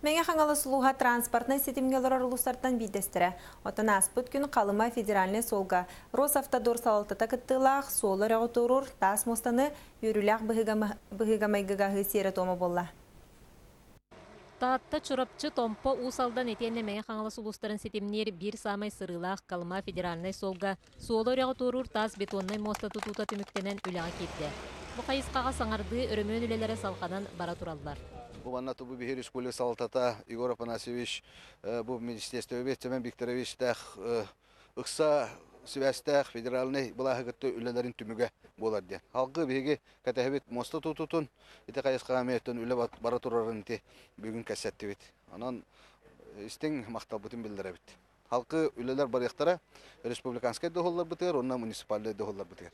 Мэҥэ Хаҥалас улууһа транспортнай ситимҥэ олорор улуустартан биирдэстэрэ. Оттон ааспыт күн Халыма федеральнай суолга Росавтодор салалтата кыттыылаах суолу өрөҕү туоруур таас муостаны үөрүүлээх быһыыга-майгыга аһыы сиэрэ-туома буолла. Таатта, Чурапчы, Томпо, Уус Алдан итиэннэ Мэҥэ Хаҥалас улуустарын ситимниир биир саамай сырыылаах Колыма федеральнай суолга суолу өрөҕү туоруур таас бетоннай муоста тутуута түмүктэнэн үлэҕэ киирдэ. Бу хайысхаҕа саҥардыы өрөмүөн үлэлэрэ салҕанан бара тураллар. Бу манна тубу биһир республика салалтата Егор Афанасьевич бу министерствобит Семен Викторовичтаах ыкса сибээстээх федеральнай былааһы кытта үлэлэрин түмүгэ буолар диэн. Халгы биһиги кэтэһэбит муоста тутутун ити хайысхаҕа эмиэ үлэ бара турарын ити бүгүн кэссэттибит. Онон истиҥ махталбытын биллэрэбит. Халкы үлэлэр барыахтара республиканскай доһулларбытыгар уонна муниципальнай доһулларбытыгар.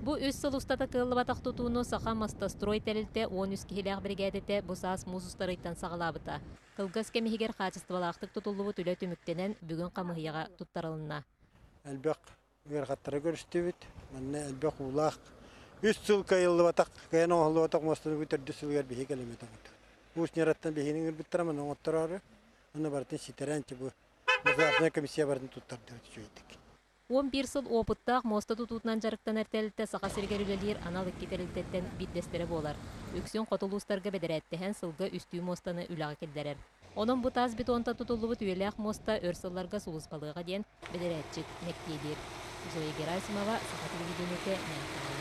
Бу үс сыл устата кыаллыбатах тутууну Саха Мостострой тэрилтэ 13 киһилээх биригээдэтэ бу саас муус устар ыйтан саҕалаабыта. Кылгас кэм иһигэр хаачыстыбалаахтык тутуллубут үлэ түмүктэнэн, бүгүн хамыыһыйаҕа туттарылынна. Элбэх ыарахаттары көрүстүбүт. Манна элбэх уулаах үс сыл кыайыллыбатах, кыайан оҥоһуллубатах муостаны бу төрдүс сылыгар биһиги кэлэммит оҥордубут. Уус Ньараттан биһигини ыҥырбыттара манна оҥоттороору. Уонна барытын ситэрэн бу государственнай комиссия барытын туттардыбыт үчүгэйдик. 11 сыл опыттаах муоста тутуутунан дьарыктанар тэрилтэ Саха сиригэр үлэлиир анал икки тэрилтэттэн биирдэстэрэ буолар. Үксүн хоту улуустарга бэдэрээттэһэн сылга үстүү муостаны үлэҕэ киллэрэр. Онон бу таас бетонтан тутуллубут үйэлээх муоста өр сылларга сулууспалыаҕа диэн бэдэрээтчит мэктиэлиир. Зоя Герасимова, Саха телевидениетэ, Мэҥэ.